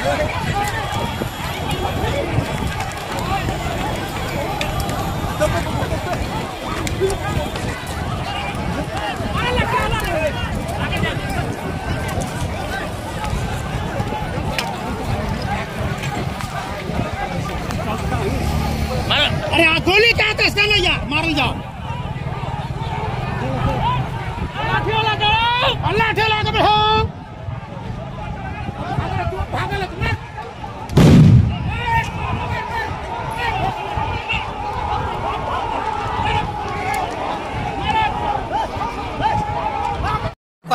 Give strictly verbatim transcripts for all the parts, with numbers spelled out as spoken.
अरे, आ, गोली का तो इसका नहीं यार, मारो जाओ। अल्लाह ठेला करो। अल्लाह ठेला करो।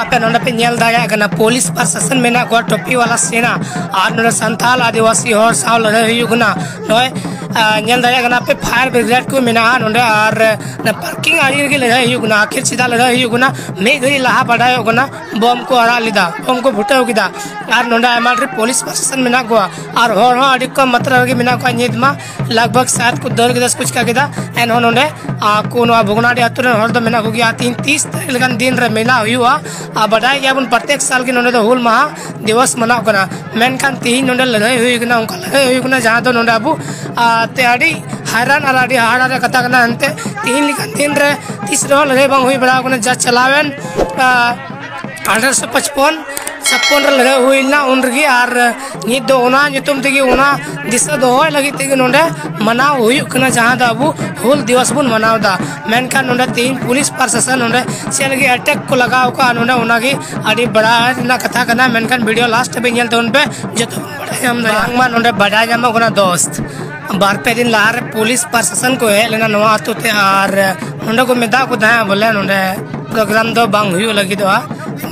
ᱟᱯᱮ ᱱᱚᱰᱮ ᱯᱮ ᱧᱮᱞ ᱫᱟᱲᱮᱭᱟᱜ ᱠᱟᱱᱟ, ᱯᱩᱞᱤᱥ ᱯᱨᱚᱥᱟᱥᱚᱱ ᱢᱮᱱᱟᱜ ᱠᱚᱣᱟ ᱴᱳᱯᱤ ᱣᱟᱞᱟ ᱥᱮᱱᱟ, ᱟᱨ ᱱᱚᱰᱮ ᱥᱟᱱᱛᱟᱞ ᱟᱹᱫᱤᱵᱟᱹᱥᱤ ᱦᱚᱲ ᱥᱟᱶ ᱞᱟᱹᱲᱦᱟᱹᱭ ᱦᱩᱭᱩᱜ ᱠᱟᱱᱟ᱾ ᱱᱚᱜᱼᱚᱭ, ᱟ, ᱧᱮᱞ ᱫᱟᱲᱮᱭᱟᱜ ᱠᱟᱱᱟ ᱯᱮ, ᱯᱷᱟᱭᱟᱨ ᱵᱨᱤᱜᱮᱰ ᱠᱚ ᱢᱮᱱᱟᱜᱼᱟ ᱱᱚᱰᱮ, ᱟᱨ ᱚᱱᱟ ᱯᱟᱨᱠᱤᱝ ᱟᱲᱮ ᱨᱮᱜᱮ ᱞᱟᱹᱲᱦᱟᱹᱭ ᱦᱩᱭᱩᱜ ᱠᱟᱱᱟ᱾ ᱟᱹᱠᱷᱤᱨ ᱪᱮᱫᱟᱜ ᱞᱟᱹᱲᱦᱟᱹᱭ ᱦᱩᱭᱩᱜ ᱠᱟᱱᱟ? ᱢᱤᱫ ᱜᱷᱟᱹᱲᱤᱡ ᱞᱟᱦᱟ ᱵᱟᱰᱟᱭᱚᱜ ᱠᱟᱱᱟ, ᱵᱚᱢ ᱠᱚ ᱟᱲᱟᱜ ᱞᱮᱫᱟ, ᱵᱚᱢ ᱠᱚ ᱯᱷᱩᱴᱟᱹᱣ ᱠᱮᱫᱟ, ᱟᱨ ᱱᱚᱰᱮ ᱟᱭᱢᱟ ᱰᱷᱮᱨ ᱯᱩᱞᱤᱥ ᱯᱨᱚᱥᱟᱥᱚᱱ ᱢᱮᱱᱟᱜ ᱠᱚᱣᱟ, ᱟᱨ ᱦᱚᱲ ᱦᱚᱸ ᱟᱹᱰᱤ ᱠᱚᱢ ᱢᱟᱛᱨᱟ ᱨᱮᱜᱮ ᱢᱮᱱᱟᱜ ᱠᱚᱣᱟ᱾ ᱧᱤᱫ ᱢᱟ ᱞᱟᱜᱽ ᱵᱷᱟᱜᱽ ᱥᱟᱭᱟᱫ ᱠᱚ ᱫᱟᱹᱲ ᱠᱮᱫᱟ ᱥᱮ ᱠᱚ ᱪᱤᱠᱟ ᱠᱮᱫᱟ, ᱮᱱᱦᱚᱸ ᱱᱚᱰᱮ ᱟᱠᱚ ᱱᱚᱣᱟ ᱵᱷᱚᱜᱽᱱᱟᱰᱤ ᱟᱹᱛᱩ ᱨᱮᱱ ᱦᱚᱲ ᱫᱚ ᱢᱮᱱᱟᱜ ᱠᱚᱜᱮᱭᱟ᱾ ᱛᱤᱦᱤᱧ ᱛᱤᱥ ᱛᱟᱹᱨᱤᱠᱷ ᱞᱮᱠᱟᱱ ᱫᱤᱱ ᱨᱮ ᱢᱮᱞᱟ ᱦᱩᱭᱩᱜᱼᱟ᱾ ᱟᱨ ᱵᱟᱰᱟᱭ ᱜᱮᱭᱟᱵᱚᱱ, ᱯᱨᱚᱛᱮᱠ ᱥᱟᱞ ᱜᱮ ᱱᱚᱰᱮ ᱫᱚ ᱦᱩᱞ ᱢᱟᱦᱟ ᱫᱤᱵᱚᱥ ᱢᱟᱱᱟᱣ ᱠᱟᱱᱟ, ᱢᱮᱱᱠᱷᱟᱱ ᱛᱤᱦᱤᱧ ᱱᱚᱰᱮ ᱞᱟᱹᱲᱦᱟᱹᱭ ᱦᱩᱭ ᱠᱟᱱᱟ, ᱚᱱᱠᱟ ᱞᱟᱹᱲᱦᱟᱹᱭ ᱦᱩᱭ ᱠᱟᱱᱟ ᱡᱟᱦᱟᱸ ᱫᱚ ᱱᱚᱰᱮ ᱟᱵᱚ, ᱟ, ᱛᱮ ᱟᱹᱰᱤ ᱦᱟᱭᱨᱟᱱ ᱟᱨ ᱟᱹᱰᱤ ᱦᱟᱦᱟᱲᱟ ᱨᱮᱭᱟᱜ ᱠᱟᱛᱷᱟ ᱠᱟᱱᱟ᱾ ᱮᱱᱛᱮ ᱛᱤᱦᱤᱧ ᱞᱮᱠᱟᱱ ᱫᱤᱱ ᱨᱮ ᱛᱤᱥ ᱨᱮᱦᱚᱸ ᱞᱟᱹᱲᱦᱟᱹᱭ ᱵᱟᱝ ᱦᱩᱭ ᱵᱟᱲᱟ ᱟᱠᱟᱱᱟ, ᱡᱟ ᱪᱟᱞᱟᱣᱮᱱ, ᱟ, ᱟᱴᱷᱨᱚᱥᱚ ᱯᱟᱸᱪᱯᱚᱱ ᱪᱷᱟᱯᱯᱚᱱ ᱨᱮ ᱞᱟᱹᱲᱦᱟᱹᱭ ᱦᱩᱭ ᱞᱮᱱᱟ ᱩᱱ ᱨᱮᱜᱮ, ᱟᱨ ᱱᱤᱛ ᱫᱚ ᱚᱱᱟ ᱧᱩᱛᱩᱢ ᱛᱮᱜᱮ, ᱚᱱᱟ ᱫᱤᱥᱟᱹ ᱫᱚᱦᱚᱭ ᱞᱟᱹᱜᱤᱫ ᱛᱮᱜᱮ ᱱᱚᱰᱮ ᱢᱟᱱᱟᱣ ᱦᱩᱭᱩᱜ ᱠᱟᱱᱟ, ᱡᱟᱦᱟᱸ ᱫᱚ ᱟᱵᱚ ᱦᱩᱞ ᱫᱤᱵᱚᱥ ᱵᱚᱱ ᱢᱟᱱᱟᱣ ᱮᱫᱟ᱾ ᱢᱮᱱᱠᱷᱟᱱ ᱱᱚᱰᱮ ᱛᱮᱦᱮᱧ ᱯᱩᱞᱤᱥ ᱯᱨᱚᱥᱟᱥᱚᱱ ᱱᱚᱰᱮ ᱪᱮᱫ ᱞᱟᱹᱜᱤᱫ ᱮᱴᱮᱠ ᱠᱚ ᱞᱟᱜᱟᱣ ᱠᱟᱜᱼᱟ ᱱᱚᱰᱮ, ᱚᱱᱟᱜᱮ ᱟᱹᱰᱤ ᱵᱟᱲᱟᱭ ᱨᱮᱱᱟᱜ ᱠᱟᱛᱷᱟ ᱠᱟᱱᱟ᱾ ᱢᱮᱱᱠᱷᱟᱱ ᱵᱷᱤᱰᱤᱭᱳ ᱞᱟᱥᱴ ᱦᱟᱹᱵᱤᱡ ᱧᱮᱞ ᱛᱟᱵᱚᱱ ᱯᱮ, ᱡᱚᱛᱚ ᱵᱚᱱ ᱵᱟᱲᱟᱭ ᱧᱟᱢ ᱫᱟᱲᱮᱭᱟᱜᱼᱟ᱾ ᱵᱟᱝᱢᱟ ᱱᱚᱰᱮ ᱵᱟᱰᱟᱭ ᱧᱟᱢᱚᱜ ᱠᱟᱱᱟ ᱫᱳᱥᱛ, ᱵᱟᱨ ᱯᱮ ᱫᱤᱱ ᱞᱟᱦᱟᱨᱮ ᱯᱩᱞᱤᱥ ᱯᱨᱚᱥᱟᱥᱚᱱ ᱠᱚ ᱦᱮᱡ ᱞᱮᱱᱟ ᱱᱚᱣᱟ ᱟᱛᱳ ᱛᱮ, ᱟᱨ ᱱᱚᱰᱮ ᱠᱚ ᱢᱮᱛᱟ ᱠᱚ ᱛᱟᱦᱮᱸᱫ ᱵᱚᱞᱮ ᱱᱚᱰᱮ ᱯᱨᱳᱜᱨᱟᱢ ᱫᱚ ᱵᱟᱝ ᱦᱩᱭᱩᱜ ᱞᱟᱹᱜᱤᱫᱚᱜᱼᱟ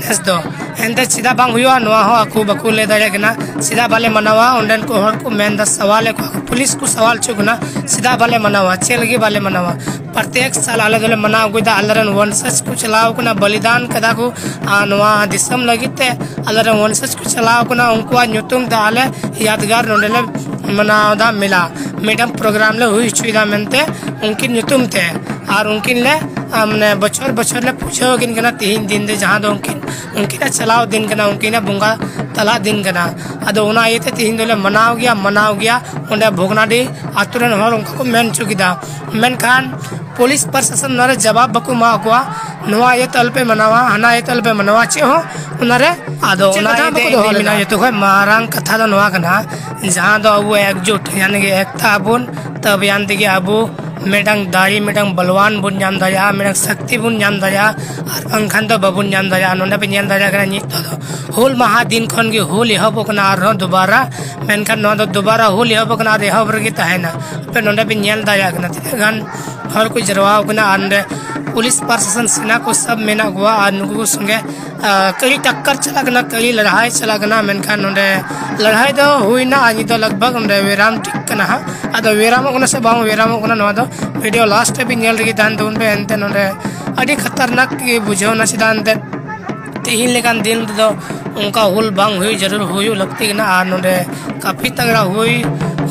ᱱᱮᱥ ᱫᱚ᱾ ᱮᱱᱛᱮ ᱪᱮᱫᱟᱜ ᱵᱟᱝ ᱦᱩᱭᱩᱜᱼᱟ, ᱱᱚᱣᱟ ᱦᱚᱸ ᱟᱠᱚ ᱵᱟᱠᱚ ᱞᱟᱹᱭ ᱫᱟᱲᱮᱭᱟᱜ ᱠᱟᱱᱟ᱾ ᱪᱮᱫᱟᱜ ᱵᱟᱞᱮ ᱢᱟᱱᱟᱣᱟ? ᱚᱸᱰᱮᱱ ᱠᱚ ᱦᱚᱲ ᱠᱚ ᱢᱮᱱᱫᱟ, ᱥᱟᱣᱟᱞᱮᱫ ᱠᱚᱣᱟ ᱠᱚ, ᱯᱩᱞᱤᱥ ᱠᱚ ᱥᱟᱣᱟᱞ ᱦᱚᱪᱚᱜ ᱠᱟᱱᱟ, ᱪᱮᱫᱟᱜ ᱵᱟᱞᱮ ᱢᱟᱱᱟᱣᱟ, ᱪᱮᱫ ᱞᱟᱹᱜᱤᱫ ᱵᱟᱞᱮ ᱢᱟᱱᱟᱣᱟ? ᱯᱨᱚᱛᱮᱠ ᱥᱟᱞ ᱟᱞᱮ ᱫᱚᱞᱮ ᱢᱟᱱᱟᱣ ᱟᱹᱜᱩᱭᱮᱫᱟ, ᱟᱞᱮᱨᱮᱱ ᱣᱚᱝᱥᱚᱡᱽ ᱠᱚ ᱪᱟᱞᱟᱣ ᱠᱟᱱᱟ, ᱵᱚᱞᱤᱫᱟᱱ ᱠᱟᱫᱟ ᱠᱚ, ᱟᱨ ᱱᱚᱣᱟ ᱫᱤᱥᱚᱢ ᱞᱟᱹᱜᱤᱫ ᱛᱮ ᱟᱞᱮᱨᱮᱱ ᱣᱚᱝᱥᱚᱡᱽ ᱠᱚ ᱪᱟᱞᱟᱣ ᱠᱟᱱᱟ, ᱩᱱᱠᱩᱣᱟᱜ ᱧᱩᱛᱩᱢ ᱛᱮ ᱟᱞᱮ ᱭᱟᱫᱽᱜᱟᱨ ᱱᱚᱰᱮ ᱞᱮ ᱢᱟᱱᱟᱣ ᱮᱫᱟ ᱢᱮᱞᱟ, ᱢᱤᱫᱴᱟᱝ ᱯᱨᱳᱜᱨᱟᱢ ᱞᱮ ᱦᱩᱭ ᱦᱚᱪᱚᱭᱮᱫᱟ ᱢᱮᱱᱛᱮ ᱩᱱᱠᱤᱱ ᱧᱩᱛᱩᱢ ᱛᱮ, ᱟᱨ ᱩᱱᱠᱤᱱ ᱞᱮ ᱟᱢ ᱢᱟᱱᱮ ᱵᱚᱪᱷᱚᱨ ᱵᱚᱪᱷᱚᱨ ᱞᱮ ᱯᱩᱡᱷᱟᱹᱣ ᱟᱹᱠᱤᱱ ᱠᱟᱱᱟ ᱛᱤᱦᱤᱧ ᱫᱤᱱ ᱨᱮ, ᱡᱟᱦᱟᱸ ᱫᱚ ᱩᱱᱠᱤᱱ, ᱩᱱᱠᱤᱱᱟᱜ ᱪᱟᱞᱟᱣ ᱫᱤᱱ ᱠᱟᱱᱟ, ᱩᱱᱠᱤᱱᱟᱜ ᱵᱚᱸᱜᱟ ᱛᱟᱞᱟ ᱫᱤᱱ ᱠᱟᱱᱟ᱾ ᱟᱫᱚ ᱚᱱᱟ ᱤᱭᱟᱹᱛᱮ ᱛᱤᱦᱤᱧ ᱫᱚᱞᱮ ᱢᱟᱱᱟᱣ ᱜᱮᱭᱟ, ᱢᱟᱱᱟᱣ ᱜᱮᱭᱟ ᱚᱸᱰᱮ ᱵᱷᱚᱜᱽᱱᱟᱰᱤ ᱟᱛᱳ ᱨᱮᱱ ᱦᱚᱲ ᱚᱱᱠᱟ ᱠᱚ ᱢᱮᱱ ᱦᱚᱪᱚ ᱠᱮᱫᱟ᱾ ᱢᱮᱱᱠᱷᱟᱱ ᱯᱩᱞᱤᱥ ᱯᱨᱚᱥᱟᱥᱚᱱ ᱱᱚᱣᱟ ᱨᱮ ᱡᱟᱵᱟᱵ ᱵᱟᱠᱚ ᱮᱢᱟ ᱠᱚᱣᱟ, ᱱᱚᱣᱟ ᱤᱭᱟᱹᱛᱮ ᱟᱞᱚᱯᱮ ᱢᱟᱱᱟᱣᱟ, ᱦᱟᱱᱟ ᱤᱭᱟᱹᱛᱮ ᱟᱞᱚᱯᱮ ᱢᱟᱱᱟᱣᱟ, ᱪᱮᱫ ᱦᱚᱸ ᱚᱱᱟᱨᱮ᱾ ᱟᱫᱚ ᱪᱮᱫ ᱚᱱᱟ ᱠᱟᱛᱷᱟ ᱤᱭᱟᱹᱛᱮ ᱵᱟᱠᱚ ᱫᱚᱦᱚ ᱤᱧ ᱞᱮᱫᱟ? ᱢᱮᱱᱟ, ᱡᱚᱛᱚ ᱠᱷᱚᱱ ᱢᱟᱨᱟᱝ ᱠᱟᱛᱷᱟ ᱫᱚ ᱱᱚᱣᱟ ᱠᱟᱱᱟ, ᱡᱟᱦᱟᱸ ᱫᱚ ᱟᱵᱚ ᱮᱠᱡᱩᱴ, ᱭᱟᱱᱤ ᱠᱤ ᱮᱠᱛᱟ ᱟᱵᱚᱱ, ᱛᱚᱵᱮ ᱭᱟᱱ ᱛᱮᱜᱮ ᱟᱵᱚ ᱢᱤᱫᱴᱟᱝ ᱫᱟᱲᱮ, ᱢᱤᱫᱴᱟᱝ ᱵᱚᱞᱣᱟᱱ ᱵᱚᱱ ᱧᱟᱢ ᱫᱟᱲᱮᱭᱟᱜᱼᱟ, ᱢᱤᱫᱴᱟᱝ ᱥᱚᱠᱛᱤ ᱵᱚᱱ ᱧᱟᱢ ᱫᱟᱲᱮᱭᱟᱜᱼᱟ, ᱟᱨ ᱵᱟᱝᱠᱷᱟᱱ ᱫᱚ ᱵᱟᱵᱚᱱ ᱧᱟᱢ ᱫᱟᱲᱮᱭᱟᱜᱼᱟ᱾ ᱱᱚᱰᱮ ᱯᱮ ᱧᱮᱞ ᱫᱟᱲᱮᱭᱟᱜ ᱠᱟᱱᱟ, ᱱᱤᱛᱚᱜ ᱫᱚ ᱦᱩᱞ ᱢᱟᱦᱟ ᱫᱤᱱ ᱠᱷᱚᱱ ᱜᱮ ᱦᱩᱞ ᱮᱦᱚᱵᱚᱜ ᱠᱟᱱᱟ ᱟᱨᱦᱚᱸ ᱫᱩᱵᱟᱨᱟ, ᱢᱮᱱᱠᱷᱟᱱ ᱱᱚᱣᱟ ᱫᱚ ᱫᱩᱵᱟᱨᱟ ᱦᱩᱞ ᱮᱦᱚᱵᱚᱜ ᱠᱟᱱᱟ ᱟᱨ ᱮᱦᱚᱵ ᱨᱮᱜᱮ ᱛᱟᱦᱮᱱᱟ᱾ ᱟᱯᱮ ᱱᱚᱰᱮ ᱯᱮ ᱧᱮᱞ ᱫᱟᱲᱮᱭᱟᱜ ᱠᱟᱱᱟ ᱛᱤᱱᱟᱹᱜ ᱜᱟᱱ ᱦᱚᱲ ᱠᱚ ᱡᱟᱨᱣᱟ ᱟᱠᱟᱱᱟ, ᱟᱨ ᱱᱚᱰᱮ ᱯᱩᱞᱤᱥ ᱯᱨᱚᱥᱟᱥᱚᱱ, ᱥᱮᱱᱟ ᱠᱚ ᱥᱟᱵ ᱢᱮᱱᱟᱜ ᱠᱚᱣᱟ, ᱟᱨ ᱱᱩᱠᱩ ᱠᱚ ᱥᱚᱸᱜᱮ ᱟᱸ, ᱠᱟᱹᱲᱤ ᱴᱟᱠᱠᱟᱨ ᱪᱟᱞᱟᱜ ᱠᱟᱱᱟ, ᱠᱟᱹᱲᱤ ᱞᱟᱹᱲᱦᱟᱹᱭ ᱪᱟᱞᱟᱜ ᱠᱟᱱᱟ᱾ ᱢᱮᱱᱠᱷᱟᱱ ᱱᱚᱰᱮ ᱞᱟᱹᱲᱦᱟᱹᱭ ᱫᱚ ᱦᱩᱭᱱᱟ, ᱟᱨ ᱱᱤᱛ ᱫᱚ ᱞᱟᱜᱽ ᱵᱷᱟᱜᱽ ᱱᱚᱰᱮ ᱵᱤᱨᱟᱢ ᱴᱷᱤᱠ ᱠᱟᱱᱟ ᱦᱟᱸᱜ᱾ ᱟᱫᱚ ᱵᱤᱨᱟᱢᱚᱜ ᱠᱟᱱᱟ ᱥᱮ ᱵᱟᱝ ᱵᱤᱨᱟᱢᱚᱜ ᱠᱟᱱᱟ, ᱱᱚᱣᱟ ᱫᱚ ᱵᱷᱤᱰᱤᱭᱳ ᱞᱟᱥᱴ ᱦᱟᱹᱵᱤᱡ ᱧᱮᱞ ᱨᱮᱜᱮ ᱛᱟᱦᱮᱱ ᱛᱟᱵᱚᱱ ᱯᱮ᱾ ᱮᱱᱛᱮ ᱱᱚᱰᱮ ᱟᱹᱰᱤ ᱠᱷᱟᱛᱟᱨᱱᱟᱠ ᱜᱮ ᱵᱩᱡᱷᱟᱹᱣ ᱮᱱᱟ, ᱪᱮᱫᱟᱜ ᱮᱱᱛᱮ ᱛᱮᱦᱮᱧ ᱞᱮᱠᱟᱱ ᱫᱤᱱ ᱨᱮᱫᱚ ᱚᱱᱠᱟ ᱦᱩᱞ ᱵᱟᱝ ᱦᱩᱭ ᱡᱟᱹᱨᱩᱲ, ᱦᱩᱭᱩᱜ ᱞᱟᱹᱠᱛᱤ ᱠᱟᱱᱟ᱾ ᱟᱨ ᱱᱚᱰᱮ ᱠᱟᱯᱷᱤ ᱛᱟᱜᱲᱟ ᱦᱩᱭ,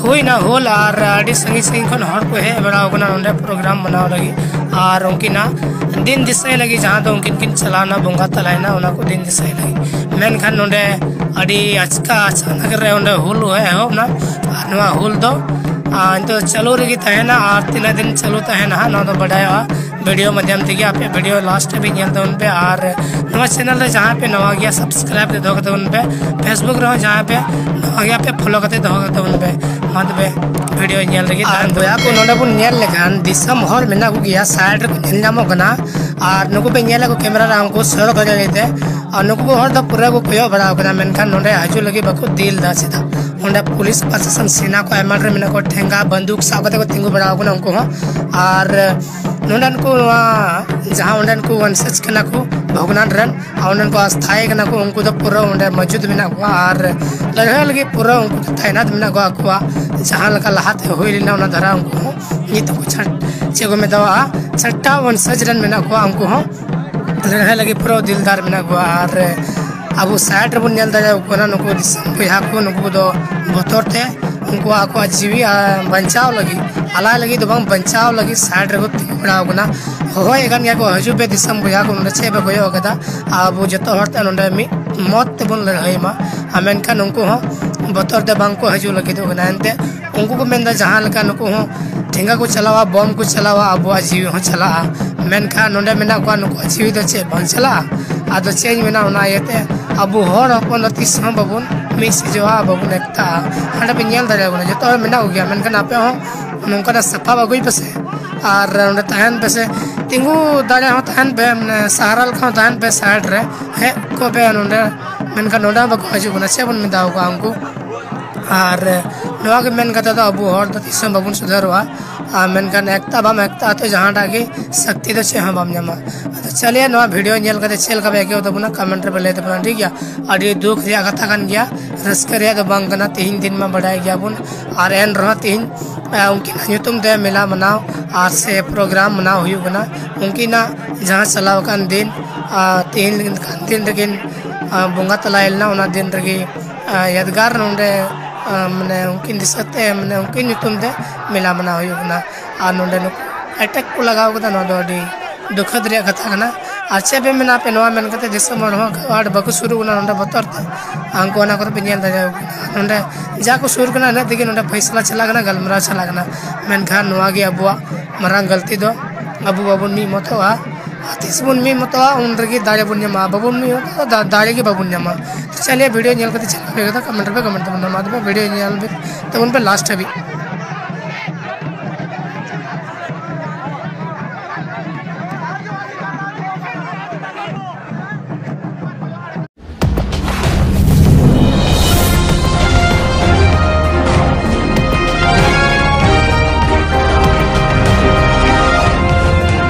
ᱦᱩᱭᱱᱟ ᱦᱩᱞ, ᱟᱨ ᱟᱹᱰᱤ ᱥᱟᱺᱜᱤᱧ ᱥᱟᱺᱜᱤᱧ ᱠᱷᱚᱱ ᱦᱚᱲ ᱠᱚ ᱦᱮᱡ ᱵᱟᱲᱟᱣ ᱠᱟᱱᱟ ᱱᱚᱰᱮ ᱯᱨᱳᱜᱨᱟᱢ ᱢᱟᱱᱟᱣ ᱞᱟᱹᱜᱤᱫ, ᱟᱨ ᱩᱱᱠᱤᱱᱟᱜ ᱫᱤᱱ ᱫᱤᱥᱟᱹᱭ ᱞᱟᱹᱜᱤᱫ, ᱡᱟᱦᱟᱸ ᱫᱚ ᱩᱱᱠᱤᱱ ᱠᱤᱱ ᱪᱟᱞᱟᱣᱱᱟ, ᱵᱚᱸᱜᱟ ᱛᱟᱞᱟᱭᱱᱟ, ᱚᱱᱟ ᱠᱚ ᱫᱤᱱ ᱫᱤᱥᱟᱹᱭ ᱞᱟᱹᱜᱤᱫ᱾ ᱢᱮᱱᱠᱷᱟᱱ ᱱᱚᱰᱮ ᱟᱹᱰᱤ ᱟᱪᱠᱟ ᱟᱪᱟᱱᱟᱠ ᱨᱮ ᱚᱸᱰᱮ ᱦᱩᱞ ᱮᱦᱚᱵ ᱮᱱᱟ, ᱟᱨ ᱱᱚᱣᱟ ᱦᱩᱞ ᱫᱚ, ᱟᱨ ᱱᱤᱛᱚᱜ ᱪᱟᱹᱞᱩ ᱨᱮᱜᱮ ᱛᱟᱦᱮᱱᱟ, ᱟᱨ ᱛᱤᱱᱟᱹᱜ ᱫᱤᱱ ᱪᱟᱹᱞᱩ ᱛᱟᱦᱮᱱᱟ ᱦᱟᱸᱜ, ᱱᱚᱣᱟ ᱫᱚ ᱵᱟᱰᱟᱭᱚᱜᱼᱟ ᱵᱷᱤᱰᱤᱭᱳ ᱢᱟᱫᱽᱫᱷᱚᱢ ᱛᱮᱜᱮ᱾ ᱟᱯᱮ ᱵᱷᱤᱰᱤᱭᱳ ᱞᱟᱥᱴ ᱦᱟᱹᱵᱤᱡ ᱧᱮᱞ ᱛᱟᱵᱚᱱ ᱯᱮ, ᱟᱨ ᱱᱚᱣᱟ ᱪᱮᱱᱮᱞ ᱨᱮ ᱡᱟᱦᱟᱸᱭ ᱯᱮ ᱱᱟᱣᱟ ᱜᱮᱭᱟ, ᱥᱟᱵᱥᱠᱨᱟᱭᱤᱵ ᱠᱟᱛᱮ ᱫᱚᱦᱚ ᱠᱟᱛᱮ ᱵᱚᱱ ᱯᱮ᱾ ᱯᱷᱮᱥᱵᱩᱠ ᱨᱮᱦᱚᱸ ᱡᱟᱦᱟᱸᱭ ᱯᱮ ᱱᱟᱣᱟ ᱜᱮᱭᱟ ᱯᱮ, ᱯᱷᱚᱞᱳ ᱠᱟᱛᱮ ᱫᱚᱦᱚ ᱠᱟᱛᱮ ᱵᱚᱱ ᱯᱮ᱾ ᱢᱟ ᱛᱚᱵᱮ ᱵᱷᱤᱰᱤᱭᱳ ᱧᱮᱞ ᱞᱟᱹᱜᱤᱫ ᱟᱨ ᱵᱚᱭᱦᱟ ᱠᱚ, ᱱᱚᱰᱮ ᱵᱚᱱ ᱧᱮᱞ ᱞᱮᱠᱷᱟᱱ ᱫᱤᱥᱚᱢ ᱦᱚᱲ ᱢᱮᱱᱟᱜ ᱠᱚᱜᱮᱭᱟ, ᱥᱟᱭᱤᱰ ᱨᱮᱠᱚ ᱧᱮᱞ ᱧᱟᱢᱚᱜ ᱠᱟᱱᱟ᱾ ᱟᱨ ᱱᱩᱠᱩ ᱯᱮ ᱧᱮᱞ ᱠᱚ ᱠᱮᱢᱮᱨᱟ ᱨᱮ, ᱩᱱᱠᱩ ᱥᱚᱲᱚᱠ ᱨᱮ ᱞᱟᱹᱭᱛᱮ, ᱟᱨ ᱱᱩᱠᱩ ᱠᱚ ᱦᱚᱲ ᱫᱚ ᱯᱩᱨᱟᱹ ᱠᱚ ᱠᱚᱭᱚᱜ ᱵᱟᱲᱟ ᱟᱠᱟᱱᱟ, ᱢᱮᱱᱠᱷᱟᱱ ᱱᱚᱰᱮ ᱦᱤᱡᱩᱜ ᱞᱟᱹᱜᱤᱫ ᱵᱟᱠᱚ ᱫᱤᱞ ᱮᱫᱟ᱾ ᱪᱮᱫᱟᱜ? ᱚᱸᱰᱮ ᱯᱩᱞᱤᱥ ᱯᱨᱚᱥᱟᱥᱚᱱ, ᱥᱮᱱᱟ ᱠᱚ ᱟᱭᱢᱟ ᱰᱷᱮᱨ ᱢᱮᱱᱟᱜ ᱠᱚᱣᱟ, ᱴᱷᱮᱸᱜᱟ ᱵᱟᱱᱫᱩᱠ ᱥᱟᱵ ᱠᱟᱛᱮ ᱠᱚ ᱛᱤᱸᱜᱩ ᱵᱟᱲᱟ ᱟᱠᱟᱱᱟ ᱩᱱᱠᱩ ᱦᱚᱸ᱾ ᱟᱨ ᱱᱚᱰᱮᱱ ᱠᱚ ᱱᱚᱣᱟ ᱡᱟᱦᱟᱸ ᱚᱸᱰᱮᱱ ᱠᱚ ᱣᱚᱱᱥᱮᱡᱽ ᱠᱟᱱᱟ ᱠᱚ ᱵᱷᱚᱜᱽᱱᱟᱰ ᱨᱮᱱ, ᱟᱨ ᱚᱸᱰᱮᱱ ᱠᱚ ᱟᱥᱛᱷᱟᱭᱤ ᱠᱟᱱᱟ ᱠᱚ, ᱩᱱᱠᱩ ᱫᱚ ᱯᱩᱨᱟᱹ ᱚᱸᱰᱮ ᱢᱚᱡᱩᱫ ᱢᱮᱱᱟᱜ ᱠᱚᱣᱟ ᱟᱨ ᱞᱟᱹᱲᱦᱟᱹᱭ ᱞᱟᱹᱜᱤᱫ ᱯᱩᱨᱟᱹ ᱩᱱᱠᱩ ᱫᱚ ᱛᱟᱭᱱᱟᱛ ᱢᱮᱱᱟᱜ ᱠᱚᱣᱟ᱾ ᱟᱠᱚᱣᱟᱜ ᱡᱟᱦᱟᱸ ᱞᱮᱠᱟ ᱞᱟᱦᱟᱛᱮ ᱦᱩᱭ ᱞᱮᱱᱟ ᱚᱱᱟ ᱫᱷᱟᱨᱟ, ᱩᱱᱠᱩ ᱦᱚᱸ ᱱᱤᱛ ᱦᱚᱸᱠᱚ ᱪᱷᱟᱴ-, ᱪᱮᱫ ᱠᱚ ᱢᱮᱛᱟᱣᱟᱜᱼᱟ, ᱪᱷᱟᱴᱴᱟ ᱣᱚᱱᱥᱮᱡᱽ ᱨᱮᱱ ᱢᱮᱱᱟᱜ ᱠᱚᱣᱟ᱾ ᱩᱱᱠᱩ ᱦᱚᱸ ᱞᱟᱹᱲᱦᱟᱹᱭ ᱞᱟᱹᱜᱤᱫ ᱯᱩᱨᱟᱹ ᱫᱤᱞᱫᱟᱨ ᱢᱮᱱᱟᱜ ᱠᱚᱣᱟ᱾ ᱟᱨ ᱟᱵᱚ ᱥᱟᱭᱤᱰ ᱨᱮᱵᱚᱱ ᱧᱮᱞ ᱫᱟᱲᱮᱭᱟᱠᱚ ᱠᱟᱱᱟ, ᱱᱩᱠᱩ ᱫᱤᱥᱚᱢ ᱵᱚᱭᱦᱟ ᱠᱚ, ᱱᱩᱠᱩ ᱫᱚ ᱵᱚᱛᱚᱨ ᱛᱮ ᱩᱱᱠᱩ ᱟᱠᱚᱣᱟᱜ ᱡᱤᱣᱤ, ᱟᱨ ᱵᱟᱧᱪᱟᱣ ᱞᱟᱹᱜᱤᱫ, ᱟᱞᱟᱭ ᱞᱟᱹᱜᱤᱫ ᱫᱚ ᱵᱟᱝ, ᱵᱟᱧᱪᱟᱣ ᱞᱟᱹᱜᱤᱫ ᱥᱟᱭᱤᱰ ᱨᱮᱠᱚ ᱛᱤᱸᱜᱩ ᱵᱟᱲᱟᱣ ᱠᱟᱱᱟ᱾ ᱦᱚᱦᱚᱭᱮᱫ ᱠᱟᱱ ᱜᱮᱭᱟ ᱠᱚ, "ᱦᱤᱡᱩᱜ ᱯᱮ ᱫᱤᱥᱚᱢ ᱵᱚᱭᱦᱟ ᱠᱚ, ᱱᱚᱰᱮ ᱪᱮᱫ ᱯᱮ ᱠᱚᱭᱚᱜ ᱠᱟᱫᱟ? ᱟᱵᱚ ᱡᱚᱛᱚ ᱦᱚᱲ ᱛᱮ ᱱᱚᱰᱮ ᱢᱤᱫ ᱢᱚᱛ ᱛᱮᱵᱚᱱ ᱞᱟᱹᱲᱦᱟᱹᱭ ᱢᱟ᱾" ᱟᱨ ᱢᱮᱱᱠᱷᱟᱱ ᱩᱱᱠᱩ ᱦᱚᱸ ᱵᱚᱛᱚᱨ ᱛᱮ ᱵᱟᱝ ᱠᱚ ᱦᱤᱡᱩᱜ ᱞᱟᱹᱜᱤᱫᱚᱜ ᱠᱟᱱᱟ᱾ ᱮᱱᱛᱮ ᱩᱱᱠᱩ ᱠᱚ ᱢᱮᱱᱫᱟ, ᱡᱟᱦᱟᱸ ᱞᱮᱠᱟ ᱱᱩᱠᱩ ᱦᱚᱸ ᱴᱷᱮᱸᱜᱟ ᱠᱚ ᱪᱟᱞᱟᱣᱟ, ᱵᱚᱢ ᱠᱚ ᱪᱟᱞᱟᱣᱟ, ᱟᱵᱚᱣᱟᱜ ᱡᱤᱣᱤ ᱦᱚᱸ ᱪᱟᱞᱟᱜᱼᱟ᱾ ᱢᱮᱱᱠᱷᱟᱱ ᱱᱚᱰᱮ ᱢᱮᱱᱟᱜ ᱠᱚᱣᱟ, ᱱᱩᱠᱩᱣᱟᱜ ᱡᱤᱣᱤ ᱫᱚ ᱪᱮᱫ ᱵᱟᱝ ᱪᱟᱞᱟᱜᱼᱟ? ᱟᱫᱚ ᱪᱮᱫ ᱤᱧ ᱢᱮᱱᱟ, ᱚᱱᱟ ᱤᱭᱟᱹᱛᱮ ᱟᱵᱚ ᱦᱚᱲ ᱦᱚᱯᱚᱱ ᱫᱚ ᱛᱤᱥ ᱦᱚᱸ ᱵᱟᱵᱚᱱ ᱢᱤᱫ ᱥᱤᱡᱚᱜᱼᱟ, ᱵᱟᱵᱚᱱ ᱮᱠᱛᱟᱜᱼᱟ᱾ ᱦᱟᱸᱰᱮ ᱯᱮ ᱧᱮᱞ ᱫᱟᱲᱮᱭᱟᱠᱚ ᱠᱟᱱᱟ, ᱡᱚᱛᱚ ᱦᱚᱲ ᱢᱮᱱᱟᱜ ᱠᱚᱜᱮᱭᱟ, ᱢᱮᱱᱠᱷᱟᱱ ᱟᱯᱮ ᱦᱚᱸ ᱱᱚᱝᱠᱟᱱᱟᱜ ᱥᱟᱯᱟᱵ ᱟᱹᱜᱩᱭ ᱯᱮᱥᱮ ᱟᱨ ᱱᱚᱰᱮ ᱛᱟᱦᱮᱱ ᱯᱮᱥᱮ, ᱛᱤᱸᱜᱩ ᱫᱟᱲᱮ ᱦᱚᱸ ᱛᱟᱦᱮᱱ ᱯᱮ, ᱢᱟᱱᱮ ᱥᱟᱦᱟᱨᱟ ᱞᱮᱠᱟ ᱦᱚᱸ ᱛᱟᱦᱮᱱ ᱯᱮ ᱥᱟᱭᱤᱰ ᱨᱮ, ᱦᱮᱡ ᱠᱚᱜ ᱯᱮ ᱱᱚᱰᱮ᱾ ᱢᱮᱱᱠᱷᱟᱱ ᱱᱚᱰᱮ ᱦᱚᱸ ᱵᱟᱠᱚ ᱦᱤᱡᱩᱜ ᱠᱟᱱᱟ, ᱪᱮᱫ ᱵᱚᱱ ᱢᱮᱛᱟ ᱠᱚᱣᱟ ᱩᱱᱠᱩ? ᱟᱨ ᱱᱚᱣᱟ ᱜᱮ ᱢᱮᱱ ᱠᱟᱛᱮ ᱫᱚ ᱟᱵᱚ ᱦᱚᱲ ᱫᱚ ᱛᱤᱥ ᱦᱚᱸ ᱵᱟᱵᱚᱱ ᱥᱩᱫᱷᱟᱹᱨᱚᱜᱼᱟ᱾ ᱟᱨ ᱢᱮᱱᱠᱷᱟᱱ ᱮᱠᱛᱟ ᱵᱟᱢ ᱮᱠᱛᱟ ᱛᱮ ᱡᱟᱦᱟᱸᱴᱟᱜ ᱜᱮ ᱥᱚᱠᱛᱤ ᱫᱚ ᱪᱮᱫ ᱦᱚᱸ ᱵᱟᱢ ᱧᱟᱢᱟ᱾ ᱟᱫᱚ ᱪᱟᱞᱤᱭᱟ, ᱱᱚᱣᱟ ᱵᱷᱤᱰᱤᱭᱳ ᱧᱮᱞ ᱠᱟᱛᱮ ᱪᱮᱫ ᱞᱮᱠᱟ ᱯᱮ ᱟᱹᱭᱠᱟᱹᱣ ᱛᱟᱵᱚᱱᱟ, ᱠᱚᱢᱮᱱᱴ ᱨᱮᱯᱮ ᱞᱟᱹᱭ ᱛᱟᱵᱚᱱᱟ, ᱴᱷᱤᱠ ᱜᱮᱭᱟ? ᱟᱹᱰᱤ ᱫᱩᱠ ᱨᱮᱭᱟᱜ ᱠᱟᱛᱷᱟ ᱠᱟᱱ ᱜᱮᱭᱟ, ᱨᱟᱹᱥᱠᱟᱹ ᱨᱮᱭᱟᱜ ᱫᱚ ᱵᱟᱝ ᱠᱟᱱᱟ᱾ ᱛᱮᱦᱮᱧ ᱫᱤᱱ ᱢᱟ ᱵᱟᱰᱟᱭ ᱜᱮᱭᱟᱵᱚᱱ, ᱟᱨ ᱮᱱ ᱨᱮᱦᱚᱸ ᱛᱮᱦᱮᱧ, ᱟ, ᱩᱱᱠᱤᱱᱟᱜ ᱧᱩᱛᱩᱢ ᱛᱮ ᱢᱮᱞᱟ ᱢᱟᱱᱟᱣ ᱟᱨ ᱥᱮ ᱯᱨᱳᱜᱨᱟᱢ ᱢᱟᱱᱟᱣ ᱦᱩᱭᱩᱜ ᱠᱟᱱᱟ᱾ ᱩᱱᱠᱤᱱᱟᱜ ᱡᱟᱦᱟᱸ ᱪᱟᱞᱟᱣ ᱟᱠᱟᱱ ᱫᱤᱱ, ᱟ, ᱛᱮᱦᱮᱧ ᱞᱮᱠᱟᱱ ᱫᱤᱱ ᱨᱮᱠᱤᱱ, ᱟ, ᱵᱚᱸᱜᱟ ᱛᱟᱞᱟᱭᱮᱱᱟ, ᱚᱱᱟ ᱫᱤᱱ ᱨᱮᱜᱮ, ᱟ, ᱭᱟᱫᱽᱜᱟᱨ ᱱᱚᱰᱮ, ᱟ, ᱢᱟᱱᱮ ᱩᱱᱠᱤᱱ ᱫᱤᱥᱟᱹ ᱛᱮ, ᱢᱟᱱᱮ ᱩᱱᱠᱤᱱ ᱧᱩᱛᱩᱢ ᱛᱮ ᱢᱮᱞᱟ ᱢᱟᱱᱟᱣ ᱦᱩᱭᱩᱜ ᱠᱟᱱᱟ᱾ ᱟᱨ ᱱᱚᱰᱮ ᱱᱩᱠᱩ ᱮᱴᱮᱠ ᱠᱚ ᱞᱟᱜᱟᱣ ᱠᱟᱫᱟ, ᱱᱚᱣᱟ ᱫᱚ ᱟᱹᱰᱤ ᱫᱩᱠᱷᱟᱹᱛ ᱨᱮᱭᱟᱜ ᱠᱟᱛᱷᱟ ᱠᱟᱱᱟ᱾ ᱟᱨ ᱪᱮᱫ ᱯᱮ ᱢᱮᱱᱟ ᱟᱯᱮ ᱱᱚᱣᱟ ᱢᱮᱱ ᱠᱟᱛᱮ? ᱫᱤᱥᱚᱢ ᱦᱚᱲ ᱦᱚᱸ ᱟᱨ ᱵᱟᱠᱚ ᱥᱩᱨᱩᱜ ᱠᱟᱱᱟ ᱱᱚᱰᱮ ᱵᱚᱛᱚᱨ ᱛᱮ᱾ ᱩᱱᱠᱩ ᱚᱱᱟ ᱠᱚᱫᱚ ᱯᱮ ᱧᱮᱞ ᱫᱟᱲᱮᱭᱟᱠᱚ ᱠᱟᱱᱟ᱾ ᱱᱚᱰᱮ ᱡᱟ ᱠᱚ ᱥᱩᱨ ᱠᱟᱱᱟ, ᱤᱱᱟᱹᱜ ᱛᱮᱜᱮ ᱱᱚᱰᱮ ᱯᱷᱟᱭᱥᱟᱞᱟ ᱪᱟᱞᱟᱜ ᱠᱟᱱᱟ, ᱜᱟᱞᱢᱟᱨᱟᱣ ᱪᱟᱞᱟᱜ ᱠᱟᱱᱟ᱾ ᱢᱮᱱᱠᱷᱟᱱ ᱱᱚᱣᱟ ᱜᱮ ᱟᱵᱚᱣᱟᱜ ᱢᱟᱨᱟᱝ ᱜᱟᱹᱞᱛᱤ ᱫᱚ, ᱟᱵᱚ ᱵᱟᱵᱚᱱ ᱢᱤᱫ ᱢᱚᱛᱚᱜᱼᱟ᱾ ᱟᱨ ᱛᱤᱥ ᱵᱚᱱ ᱢᱤᱫ ᱢᱚᱛᱚᱜᱼᱟ, ᱩᱱ ᱨᱮᱜᱮ ᱫᱟᱲᱮ ᱵᱚᱱ ᱧᱟᱢᱟ᱾ ᱵᱟᱵᱚᱱ ᱢᱤᱫ ᱢᱚᱛᱚᱜᱼᱟ, ᱫᱟ-, ᱫᱟᱲᱮ ᱜᱮ ᱵᱟᱵᱚᱱ ᱧᱟᱢᱟ᱾ ᱛᱚ ᱪᱟᱞᱤᱭᱟ, ᱵᱷᱤᱰᱤᱭᱳ ᱧᱮᱞ ᱠᱟᱛᱮ ᱪᱮᱫ ᱞᱮᱠᱟ ᱯᱮ ᱟᱹᱭᱠᱟᱹᱣ ᱠᱮᱫᱟ, ᱠᱚᱢᱮᱱᱴ ᱨᱮᱯᱮ ᱠᱚᱢᱮᱱᱴ ᱛᱟᱵᱚᱱᱟ᱾ ᱢᱟ ᱛᱚᱵᱮ ᱵᱷᱤᱰᱤᱭᱳ ᱧᱮᱞ ᱛᱟᱵᱚᱱ ᱯᱮ ᱞᱟᱥᱴ ᱦᱟᱹᱵᱤᱡ᱾